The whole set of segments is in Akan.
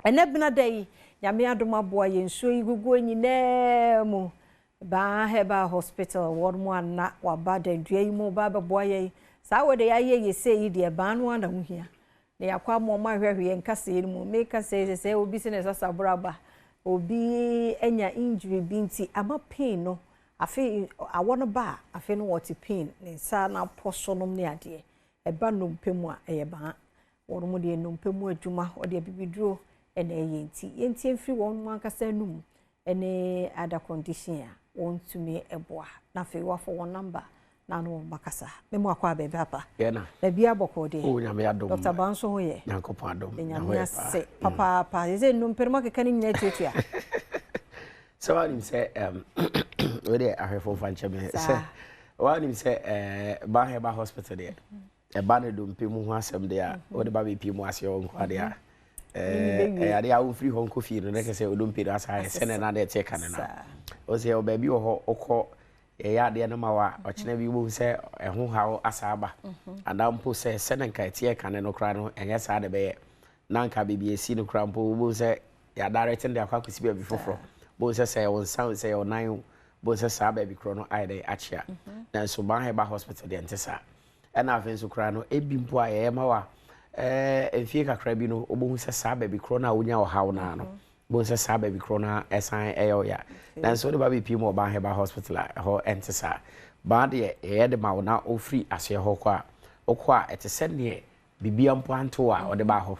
Ɛnɛ bena da yi, Nyame adom aboa yɛn nsuo yi guguo nyinaa mu. Baa Herbal Hospital wɔn mu ana waba dandua yi mu ba bɛboa yɛn. Saa wɔ de yɛayɛ yɛ sei yi deɛ baa no ana ho hia. Na yɛakɔ ama ɔmo ahwehwɛ yɛn kaseɛ no mu. Meka sɛ obi sɛ ne sasaboro aba. Obi anya injury bi nti ama pain no. Afei awɔ no ba a, afei no wɔte pain ne nsa na apɔ so nom ne adeɛ. Ɛba nnompe mu a ɛyɛ baa. Wɔn mu deɛ nnompe mu adwuma ɔde abibiduro ɛna ɛyɛ nti yɛntie mfiri wɔn mu ankasa anum ɛne other condition a wɔntumi ɛboa. Na afei wɔafɔ wɔn number na ano wɔn bakasa. Memu akɔ abɛɛbɛ apa. Yɛna. Baabi abɔkɔ deɛ. O Nyame adom. Dr. Banso ho yɛ. Nyankopɔn adom. Nyame ase papaapa. Sɛ nnompe no makeka ne nyinaa tuatua. Sɛ woanim sɛ wei deɛ ahwɛfo mfa nkyɛ me sɛ woanim sɛ Ban Herbal Hospital deɛ ɛba ne dompe mu ho asɛm deɛ a wode ba bɛpie mu aseɛ wɔ nkoa deɛ a ɛyɛ adeɛ a womfiri hɔ nkɔ fie no na kyerɛ sɛ odompe no asa ayɛ sɛne na adeɛ teɛ ka ne no wo sɛ yɛwɔ baabi wɔ hɔ wokɔ yɛyɛ adeɛ no ma wo a ɔkyena bi wobɛhu sɛ ɛho haw asa aba anaa mpo sɛ sɛne nka ɛteɛ ka ne no koraa no ɛnyɛ saa na ɛbɛyɛ na nka baabi ɛsi no koraa mpo wobɛhu sɛ yɛadarete no de akɔ akɔsi baabi foforɔ. Wobɛhu sɛ sɛ ɛyɛ wo nsa sɛ ɛyɛ wo nan wobɛhu sɛ saa baabi korɔ no ayɛ dɛn akyea. Nanso Ban Herbal Hospital deɛ nte saa. Ɛna afei nso koraa no ebi mpo a yɛyɛ ma wo a mfie kakra bi no wobɛhu sɛ saa baabi korɔ no a wonya ɔhaw no ano wobɛhu sɛ saa baabi korɔ no ɛsan ɛyɛ wo ya. Nanso wode ba bɛpie mu wɔ Ban Herbal Hospital a ɛhɔ ɛnte saa. Ban deɛ yɛyɛ de ma wo na wofiri aseɛ hɔ kɔ a wokɔ a ɛte sɛ neɛ bibia mpo anto a ɔde ba hɔ.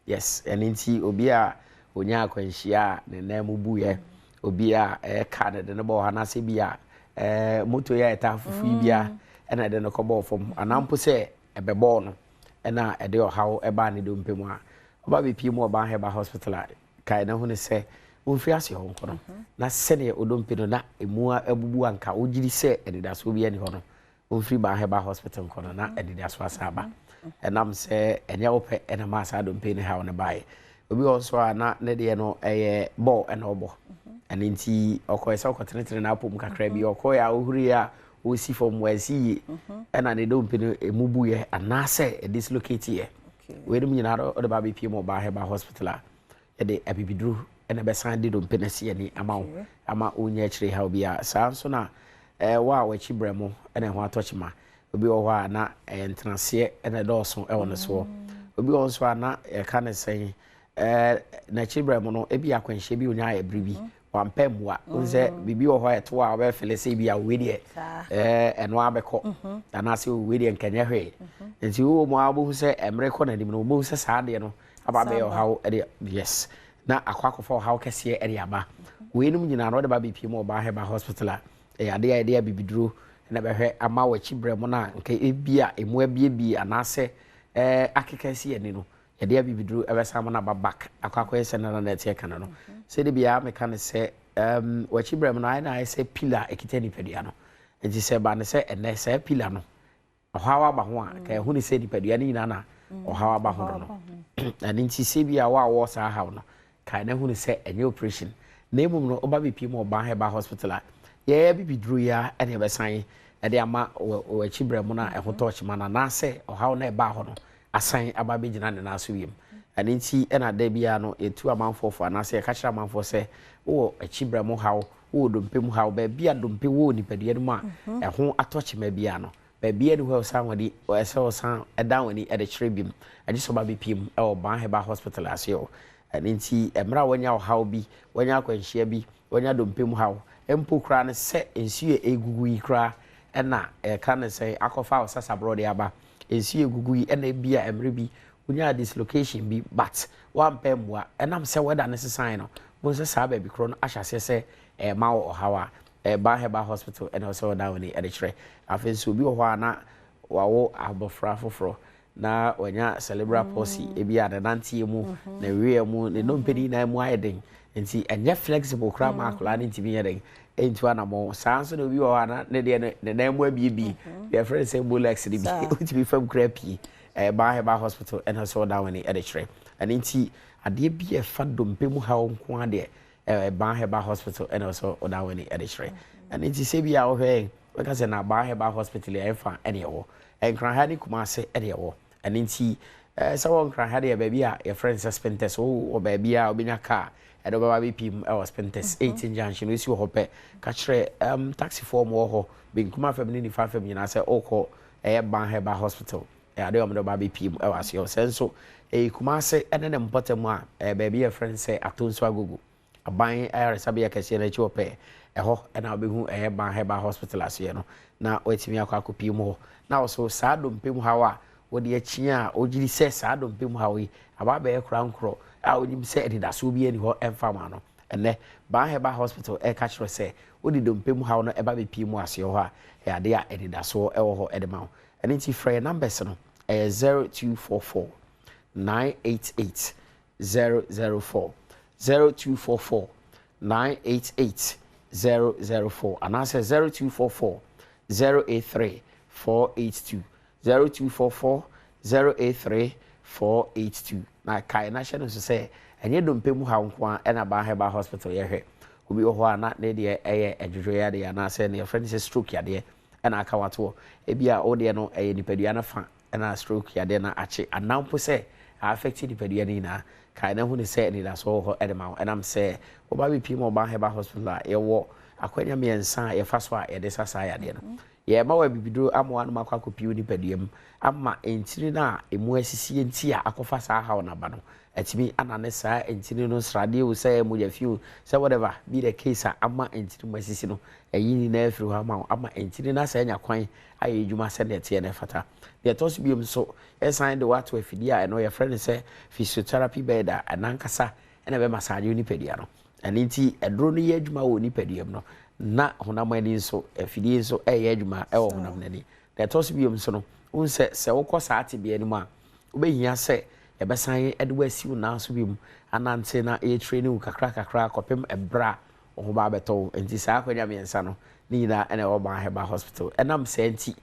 Yes, ɛno nti obi a onya akwanhyia a ne nan mu buyɛ, obi a ɛyɛ car na ɛde no bɔɔ hɔ anaasɛ bi a moto yi a ɛtaa fufu yi bia ɛna ɛde no kɔbɔɔ fam anaa mpo sɛ ɛbɛbɔɔ no ɛna ɛde ɔhaw ɛbaa ne dompe mu a ɔba bɛpie mu Ɔban Herbal Hospital a kae na hu ne sɛ wɔmfiri ase hɔ nkɔ no na sɛdeɛ odompe no na emu abubu anka wogyiri sɛ anidasoɔ bi ani hɔ no wɔmfiri Ban Herbal Hospital nkɔ no na anidasoɔ asa aba. Ɛnam sɛ ɛnyɛ wo pɛ ɛna maa saa dompe no haw no baeɛ. Obi wɔ nso a na ne deɛ no ɛyɛ bɔɔl ɛna ɔbɔ. Ɛno nti ɔkɔɛ sɛ ɔkɔtenetene n'apɔ mu kakra bi ɔkɔɛ a ɔhuriɛ a ɔsi fam wansi yie ɛna ne dompe no emu buyɛ anaasɛ ɛdislocate yɛ. Weinom nyinaa ɔde ba bɛpie mu Ɔban Herbal Hospital a yɛde abibiduro ɛna ɛbɛsan de dompe no asi ani ama wo ama wonya akyire haw biara. Saa nso na wo a w'akyi brɛ mo ɛna ɛho atɔ kyema. Obi wɔ hɔ a na ɛyɛ ntenaseɛ ɛna ɛdɔɔso ɛwɔ ne soɔ. Obi wɔ nso a na yɛka ne sɛn n'akyi brɛ mo no ebi akwanhyia bi onya ayɛ bere bi wampɛ mmoa. Wohu sɛ biribi wɔ hɔ a ɛto a wobɛfele sɛ bi a wei deɛ ɛno abɛkɔ anaasɛ wei deɛ nkɛnyɛ hwee. Nti wowɔ mu a wobɛhu sɛ mmerɛ kɔ n'anim no wobɛhu sɛ saa adeɛ no aba bɛyɛ ɔhaw ɛde yes na akɔ akɔfa ɔhaw kɛseɛ ɛde aba. Weinom nyinaa no wɔde ba bɛpie mu Ɔban Herbal Hospital a ɛyɛ adeɛ a yɛde abibiduro na bɛhwɛ ama w'akyi brɛ mu no a nka ebi a emu abiebie anaasɛ akeka si ani no yɛde abibiduro ɛbɛsan mo no aba back akɔ akɔyɛ sɛ nana na ɛteɛ ka no no. Sɛde biara meka ne sɛ w'akyi brɛ mu no ayɛ na ayɛ sɛ pillar ɛkita nipadua no. Nti sɛ ba ne sɛ ɛnɛ saa pillar no ɔhaw aba ho a ka ɛho ne sɛ nipadua no nyinaa na ɔhaw aba ho no. Ɛno nti sɛ bi a wo a wɔwɔ saa haw no ka ɛno ho ne sɛ ɛnyɛ operation na mmom no ɔba bɛpie mu Ɔban Herbal Hospital a yɛyɛ bibiduro yi a ɛne ɛbɛsan ɛde ama w'akyi brɛ mu no a ɛho tɔ kyema no anaasɛ ɔhaw no ɛbaa hɔ no asan aba bɛgyina ne nan so wiem. Ɛno nti ɛna da biara no yɛtu amanfoɔ fo anaasɛ yɛka kyerɛ amanfoɔ sɛ wowɔ akyi brɛ mu haw, wowɔ dompe mu haw, baabi a dompe wɔ nipadua no mu a ɛho atɔ kyema biara no baabi a ɛni hɔ a ɔsan w'ani ɛsɛ ɔsan ɛdan w'ani ɛde kyerɛ bi mu agye sɛ ɔba bɛpie mu ɛwɔ Ban Herbal Hospital ase hɔ. Ɛno nti mmerɛ a wanya ɔhaw bi, wanya akwanhyia bi, wanya dompe mu haw mpo koraa no sɛ nsuo a ɛgugu yi koraa ɛna ɛka ne sɛ akɔfa wo sasaborɔ de aba nsuo egugu yi ɛna ebi a mmerɛ bi wonya dislocation bi but wampɛ mmoa ɛnam sɛ wɛda ne sesan no mo sɛ saa baabi korɔ no ahyɛ aseɛ sɛ ɛma wo ɔhaw a Ban Herbal Hospital ɛna ɔsɛ ɔda w'ani ɛde kyerɛ. Afei nso obi wɔ hɔ a na wawo abɔfra foforɔ na wanya cerebral palsy ebi a ne nanteɛ mu ne weɛ mu ne nnompe ne nyinaa mu ayɛ den nti ɛnyɛ flexible koraa ma akwadaa no ntumi yɛ den ɛntu anammɔn. Saa nso na obi wɔ hɔ a na ne deɛ no ne nan mu abiebie yɛfrɛ no sɛ bolex no bi wotumi fam koraa pie. Ban Herbal Hospital ɛna sɛ ɔda w'ani ɛde kyerɛ. Ɛno nti adeɛ bi a ɛfa dompe mu haw nko adeɛ Ban Herbal Hospital ɛna sɛ ɔda w'ani ɛde kyerɛ. Ɛno nti sɛ bi a wohwɛ bɛka sɛ na Ban Herbal Hospital yɛ ɛfa ɛne ɛwɔ Nkran ha ne Kumase ɛne ɛwɔ. Ɛno nti, sɛ wɔ Nkran ha deɛ baabi a yɛfrɛ no sɛ Spintex, wowɔ baabi a wobɛnya car ɛde wobɛba abɛpie mu wɔ Spintex 18 junction, wosi wɔ hɔ pɛ, ka kyerɛ um, taxifoɔ wɔn wɔ hɔ, benkum afam ne nifa afam nyinaa sɛ wokɔ ɛyɛ Ban Herbal Hospital, ɛyɛ adeɛ a wɔde wobɛba abɛpie mu wɔ aseɛ hɔ. Sɛ nso ɛyɛ Kumase ɛne ne mpɔtam a, ɛyɛ baabi a yɛfrɛ no sɛ Atonsu Agogo. Aban ayaresabea kɛseɛ no akyi hɔ pɛɛ, ɛhɔ na wobɛhu ɛyɛ Ban Herbal Hospital aseɛ no, na woatumi akɔ akɔpue mu hɔ. Na wo so saa dompe mu haw a wode akyia a wogye di sɛ saa dompe mu haw yi aba abɛyɛ korankorɔ a wonim sɛ anidasoɔ biara nni hɔ mfa ma no, ɛnnɛ Ban Herbal Hospital reka kyerɛ wo sɛ wode dompe mu haw no ba bɛpue mu aseɛ hɔ a, ɛyɛ adeɛ a anidasoɔ wɔ hɔ de ma wo. Ɛno nti frɛ yɛn numbers no, ɛyɛ 0244 988 004, 0244 988 004 anaasɛ 0244 083 482, 0244 083 482. Na kae na hyɛ no nso sɛ ɛnyɛ dompe mu haw nko ara na Baa Herbal Hospital yɛhwɛ. Obi wɔ hɔ a na ne deɛ ɛyɛ adwodwo yadeɛ anaasɛ nea yɛfrɛ no sɛ stroke yadeɛ na aka watoɔ. Ebia wo deɛ no ɛyɛ nipadua no fa na stroke yadeɛ no akye anaa mpo sɛ a affect nipadua no nyinaa, kae na hunu sɛ anidasoɔ wɔ hɔ de ma wo. Ɛnam sɛ woba bɛpie mu Ɔbaa Herbal Hospital a, yɛwɔ akwanya mmiɛnsa a yɛfa so a yɛde sa saa yadeɛ no. Yɛma wo abibiduro ama woanom akɔ akɔpie wo nipadua mu ama ntini no a ɛmu asisie nti a akɔfa saa haw no aba no atumi anane saa ntini no sradeɛ o, sɛ mogya fi o, sɛ whatever be the case a ama ntini mu asisi no, ayi nyinaa afiri hɔ ama wo ama ntini no asan anya kwan ayɛ adwuma sɛdeɛ ɛteɛ na ɛfata. Deɛ ɛtɔ so bio nso, yɛsan de wo ato afidie a ɛno yɛfrɛ no sɛ physiotherapy bed a ɛno ankasa na ɛbɛmasaagye wo nipadua no. Ɛno nti aduro no yɛ adwuma wɔ wo nipadua mu no, na honam ani nso, afidie nso ɛreyɛ adwuma wɔ honam no ani. Deɛ ɛtɔ so bio nso no, wohu sɛ sɛ wokɔ saa tebea no mu a, wobɛhia sɛ yɛbɛsan de wo asi wo nan so bio anante na yɛtraini wo kakra kakra kɔpem ɛberɛ a wo ho ba abɛtɔ wo. Enti saa akwanya mmiɛnsa no, ne nyinaa na ɛwɔ Ban Herbal Hospital. Ɛnam saa nti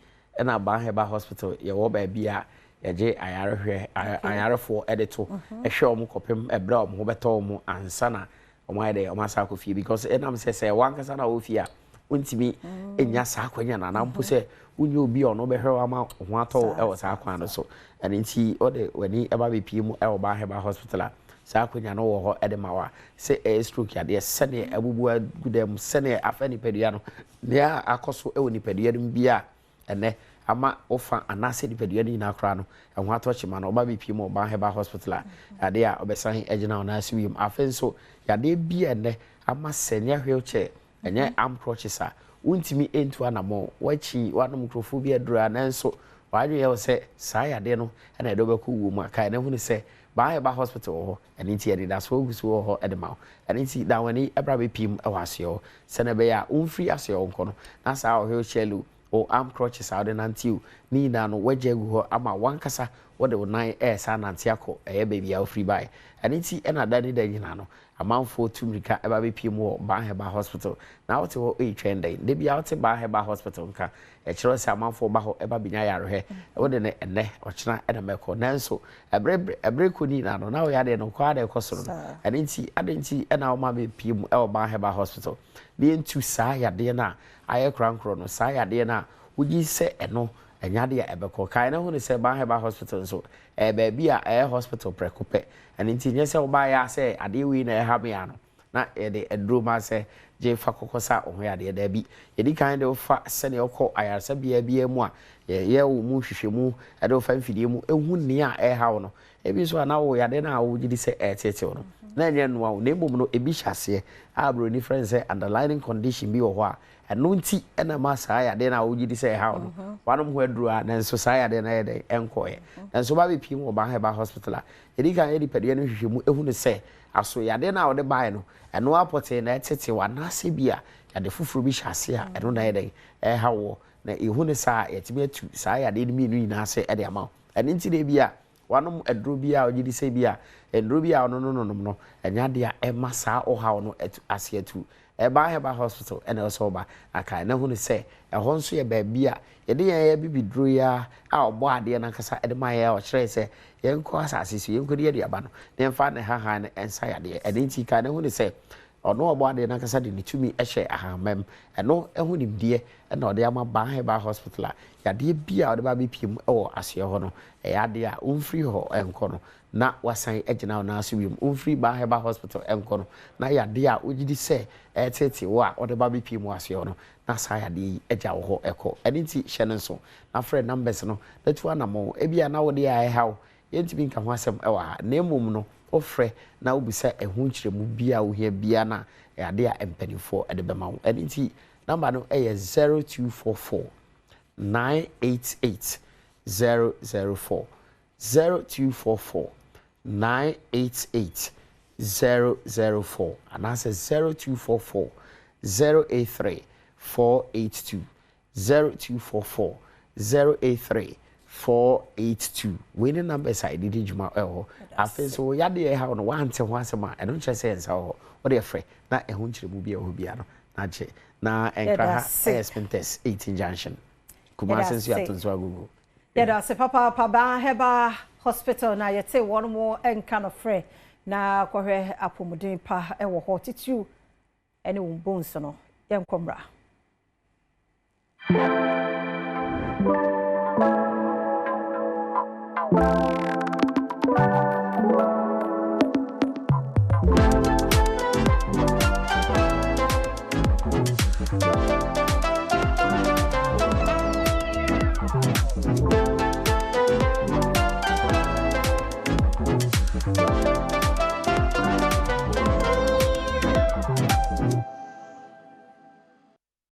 na Ban Herbal Hospital yɛwɔ baabi a yɛgye ayarehwɛ, ayarefoɔ de to, hwɛ wɔn kɔpem ɛberɛ a wɔn ho bɛtɔ wɔn ansa na wɔn ayɛ dɛ, wɔn asan akɔ fie. Because ɛnam sɛ sɛ w'ankasa na wɔ fie a, wontumi nnya saa akwanya no anaa mpo sɛ wonyɛ obi a ɔno bɛhwɛ wo ama wo ho atɔ wo wɔ saa kwan no so. Ɛno nti wode w'ani ba bɛpie mu wɔ Ban Herbal Hospital a, saa akwanya no wɔ hɔ de ma wo a, sɛ ɛyɛ stroke yadeɛ, sɛdeɛ abubu agu dan mu, sɛdeɛ afa nipadua no, nea akɔ so wɔ nipadua no mu biara a ɛnnɛ ama wo fa anaasɛ nipadua no nyinaa koraa no ɛho atɔ kyema no, woba bɛpie mu wɔ Ban Herbal Hospital a, yadeɛ a wobɛsan agyina wo nan ase wiem. Afei nso, yadeɛ bi a ɛnnɛ ama sɛ nyɛ wheelchair Ɛnyɛ arm crutches a wontumi ntu anammɔn, woakyi, woanom nkurɔfoɔ bi aduro a nanso w'adwene yɛ wo sɛ saa yadeɛ no na ɛde wo bɛkɔ wuo mu a, kae na hunu sɛ Baa Herbal Hospital wɔ hɔ, ɛno nti anidasoɔ gu so wɔ hɔ de ma wo. Ɛno nti dan w'ani bra bɛpiem wɔ asoɛeɛ hɔ sɛdeɛ ɛbɛyɛ a womfiri asoɛeɛ hɔ nkɔ no na saa wheelchair lu wo arm crutches a wode nante o, ne nyinaa no woagya agu hɔ ama w'ankasa wode wo nan resa anante akɔ ɛyɛ baabi a wofiri baeɛ. Ɛno nti na da ne da nyinaa no amanfoɔ tu mmirika ba bɛpue mu wɔ Ban Herbal Hospital. Na wote hɔ retwɛn dɛn? Da biara wote Ban Herbal Hospital nka. Ɛkyerɛ wo sɛ amanfoɔ ba hɔ ba bɛnya ayarehwɛ. Wode no ɛnnɛ, ɔkyena na mɛkɔ. Nanso ɛberɛ ɛberɛ rekɔ ne nyinaa no, na wo yadeɛ no kɔ ara na ɛrekɔ soro no. Ɛno nti adɛn nti na woma bɛpue mu wɔ Ban Herbal Hospital na yɛntu saa yadeɛ no a ayɛ korankorɔ no, saa yadeɛ no a wogye sɛ ɛno ɛnyɛ adeɛ a ɛbɛkɔ. Kae na hunu sɛ Ban Herbal Hospital nso, ɛyɛ baabi a ɛyɛ hospital prɛko pɛ. Ɛno nti nyɛ sɛ wobaeɛ ara sɛ adeɛ wei na ɛha me ara no, na yɛde aduro ma sɛ gye fa kɔkɔ sa wo ho yadeɛ. Daabi. Yɛdi kan de wo fa sɛdeɛ wokɔ ayaresabea biara mu a, yɛyɛ wo mu nhwehwɛmu de wo fa mfidie mu hu nea ɛreha wo no. Ebi nso a na wo yadeɛ no a wogye di sɛ ɛreteetee wo no, na ɛnyɛ ɛnoa o, na mmom no ebi hyɛ aseɛ a buroni frɛ no sɛ underlining condition bi wɔ hɔ a ɛno nti na ɛma saa yadeɛ no a wogye di sɛ ɛha wo no, woanom ho aduro a nanso saa yadeɛ no ayɛ dɛn ɛnkɔeɛ. Nanso woba bɛpue mu wɔ Ban Herbal Hospital a, yɛdi kan yɛ nipadua no nhwehwɛmu hu no sɛ aso yadeɛ no a wode baeɛ no, ɛno ara pɔtee na ɛreteetee wo anaasɛ bi a yade foforɔ bi hyɛ aseɛ a ɛno na ɛyɛ dɛn ɛreha woɔ. Na yɛhu no saa a, yɛatumi atu saa yadeɛ no mmienu nyinaa ase de ama wo. Ɛno nti na ebia wanom aduro bi a ɔgye di sɛ ebia nnuro bi a ɔno no nonom no, ɛnyɛ adeɛ a ɛma saa ɔhaw no atu ase atu. Ɛba Herbal Hospital na ɛwɔ sɛ woba. Na kae na hunu sɛ ɛhɔ nso yɛ baabi a yɛde yɛn abibiduro yi ara a ɔbɔɔ adeɛ no ankasa de maa yɛn a ɔkyerɛɛ sɛ yɛnkɔ asase so, yɛnkɔdi aduaba no na yɛmfa ne hahan no nsa yadeɛ. Ɛno nti kae na hunu sɛ. Ɔno Ɔbɔadeɛ no ankasa de ne tumi hyɛ ahahamma mu. Ɛno ho nimdeɛ na ɔde ama Baa Herbal Hospital a yadeɛ biara a ɔde ba abɛpue mu wɔ asoɛe hɔ no, ɛyɛ adeɛ a womfiri hɔ nkɔ no na wasan agyina wo nan so bio. Womfiri Baa Herbal Hospital nkɔ no na yadeɛ a wogye di sɛ ɛreteetee wo a ɔde ba abɛpue mu wɔ asoɛe hɔ no, na saa yadeɛ yi agya wo hɔ kɔ. Ɛno nti hyɛ no nso na frɛ numbers no na tu anammɔn. Ebia na wo deɛ a ɛreha wo Yɛntumi nka ho asɛm wɔ ha, na mmom no, wofrɛ na wobisa ɛho nkyerɛmu biara a wohia biara no a, ɛyɛ adeɛ a mpanimfoɔ de bɛma wo. Ɛno nti, nɔmba no yɛ 0244 988 004, 0244 988 004, anaasɛ 0244 083 482. 0244 083 482 Wei ne numbers a yɛde di dwuma wɔ hɔ. Afei nso wo yadeɛ a ɛha wo no woante ho asɛm a, ɛno nkyerɛ sɛ nsa wɔ hɔ. Wode frɛ na ɛho nkyerɛmu bi a ɛwɔ hɔ biara no na agye. Na Nkran ha ɛyɛ Spintex 18 Junction. Kumasi nso yɛ Atonsu Agogo. Yɛda ase papaapa Baa Herbal Hospital na yɛte wɔn mo nka no frɛ na kɔhwɛ apɔmuden pa wɔ hɔ titiriw ne wo bones no. Yɛnkɔ mmra.